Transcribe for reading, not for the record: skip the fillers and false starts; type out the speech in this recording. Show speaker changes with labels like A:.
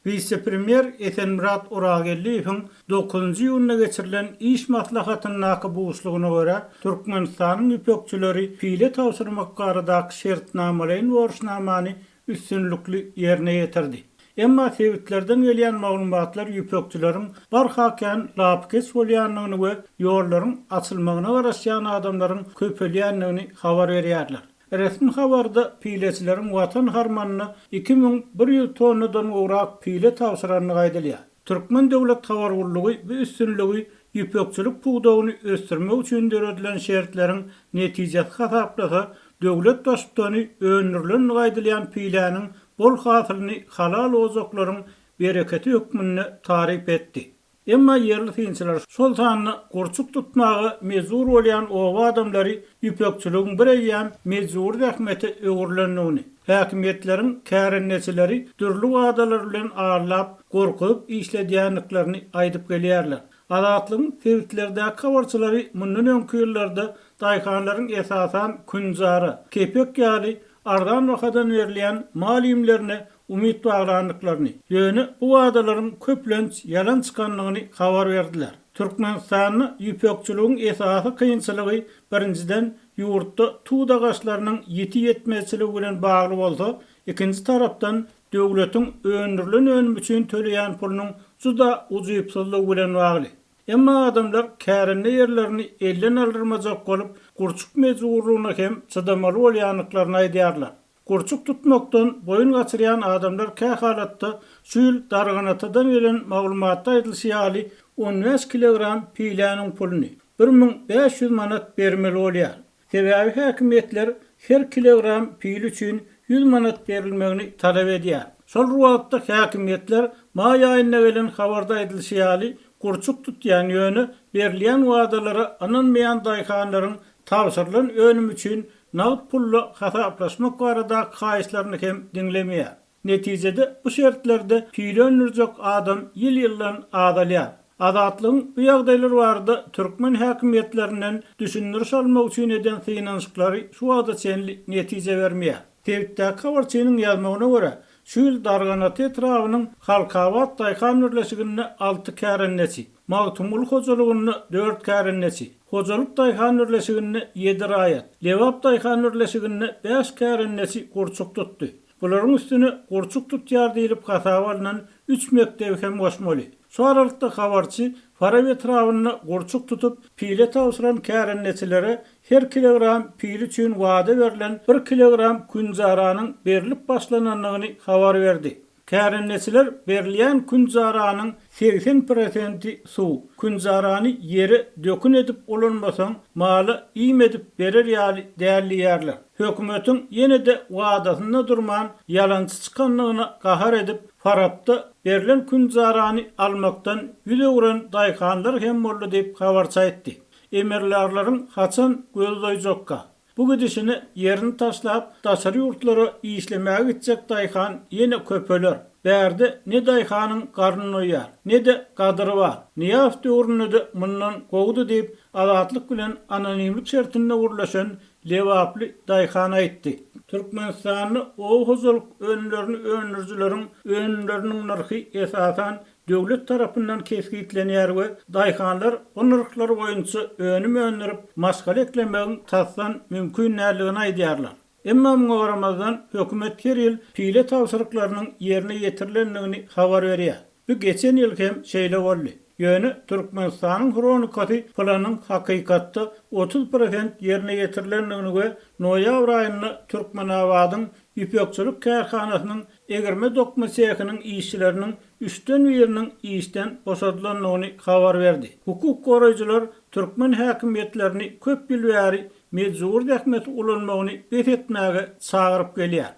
A: Wise-premýer Esenmyrat Orazgeldiýewiň dokuzynjy iýunda geçirilen iş maslahatyndaky buşlugyna görä, Türkmenistanyň ýüpekçileri pile tabşyrmak baradaky şertnamalaýyn borçnamany üstünlikli ýerine ýetirdi. Emma sebitlerden gelýän maglumatlar ýüpekçileriň barha kän lapykeç bolýandygyny we ýollaryň açylmagyna garaşýan adamlaryň köpelýändigini habar berýärler. Resmi habarda pileçileriň Watan harmanyna 2100 tonnadan gowrak pile tabşyrandygy aýdylýar. Türkmen döwlet habar gullugy bu üstünligi ýüpekçilik pudagyny ösdürmek üçin döredilen şertleriň netijesi hasaplasa, döwlet baştutany öndürilendigi aýdylýan piläniň bol hasylyny halal ojaklaryň bereketi hökmünde taryp etdi. Emma ýerli synçylar, şol sanda gurçuk tutmaga mejbur bolýan oba adamlary ýüpekçiligiň bir eýýäm mejbury zähmete öwrülendigini, häkimiýetleriň kärendeçileri dürli wadalar bilen aldap, gorkuzyp işledýändiklerini aýdyp gelýärler. Azatlygyň sebitlerdäki habarçylary mundan öňki ýyllarda daýhanlaryň esasan künjara, kepek ýaly arzan bahadan berilýän mal iýmlerine umyt baglandyklaryny, ýöne bu wadalaryň köplenç ýalan çykandygyny habar berdiler. Türkmenistanda ýüpekçiligiň esasy kynçylygy, birinjiden, ýurtda tut agaçlarynyň ýiti ýetmezçiligi bilen bagly bolsa, ikinji tarapdan, döwletiň öndürilen önüm üçin töleýän pulunyň juda ujypsyzlygy bilen bagly. Emma adamlar kärende ýerlerini elden aldyrmajak bolup, gurçuk mejburlygyna hem çydamaly bolýandyklaryny aýdýarlar. Gurçuk tutmakdan boýun gaçyrýan adamlar kähalatda şu ýyl Darganatadan gelen maglumatda aýdylyşy ýaly, 15 kilogram piläniň puluny, 1500 manat bermeli bolýar. Sebäbi häkimiýetler her kilogram pil üçin 100 manat berilmegini talap edýär. Şol bir wagtda häkimiýetler maý aýynda gelen habarda aýdylyşy ýaly, gurçuk tutýan, ýöne berilýän wadalara ynanmaýan daýhanlaryň tabşyrylan önüm üçin nagt pulda hasaplaşmak baradaky haýyşlaryny hem diňlemeýär. Netijede, bu şertlerde pile öndürjek adam ýyl-ýyldan azalýar. Azatlygyň bu ýagdaýlar barada türkmen häkimiýetlerinden düşündiriş almak üçin eden synanyşyklary şu wagta çenli netije bermeýär. Sebitdäki habarçynyň ýazmagyna görä, şu ýyl Darganata etrabynyň Halkabat daýhan birleşiginde alty kärendeçi, Magtymguly hojalygynda dört kärendeçi, Hojalyk daýhan birleşiginde ýedi raýat, Lebap daýhan birleşiginde bäş kärendeçi gurçuk tutdy. Bularyň üstüne gurçuk tutýar diýlip hasaba alnan üç mekdebi hem goşmaly. Şu aralykda habarçy Farap etrabynda gurçuk tutup, pile tabşyran kärendeçilere her kilogram pil üçin wada berlen bir kilogram künjaranyň berlip başlanandygyny habar berdi. Kärendeçiler berilýän künjaranyň 80 prosenti suw, künjarany ýere dökün edip ulanmasaň, mala iým edip berer ýaly däl diýýärler. Hökümetiň ýene-de wadasynda durman, ýalançy çykandygyna gahar edip, Farapda berlen künjarany almakdan ýüz öwren daýhanlar hem boldy diýip, habarçy aýtdy. Emirlarlaryň haçan gözi doýjakka? Bu gidişine ýerini taşlap, daşary ýurtlara işlemäge gitjek daýhan ýene köpeler. Bärde ne daýhanyň garny doýýar, ne-de gadyry bar. Nyýazow döwründe-de mundan gowudy diýip, Azatlyk bilen anonimlik şertinde gürleşen lebaply daýhan aýtdy. Türkmenistanda oba hojalyk önümlerini öndürijileriň önümleriniň nyrhy esasan döwlet tarapyndan kesgitlenýär we daýhanlar bu nyrhlar boýunça önüm öndürip, maşgala eklemegiň tasdan mümkin däldigini aýdýarlar. Emma muňa garamazdan, hökümet her ýyl pile tabşyryklarynyň ýerine ýetirilendigini habar berýär. Bu geçen ýyl hem şeýle boldy. Ýöne Türkmenistanyň Hronikasy planyň hakykatda 30 prosent ýerine ýetirilendigini we noýabr aýynda Türkmenabadyň ýüpekçilik kärhanasynyň egirme-dokma sehiniň işçileriniň üçden biriniň işden boşadylandygyny habar berdi. Hukuk goraýjylar türkmen häkimiýetlerini köp ýyl bäri mejbury zähmeti ulanmagyny bes etmäge çagyryp gelýär.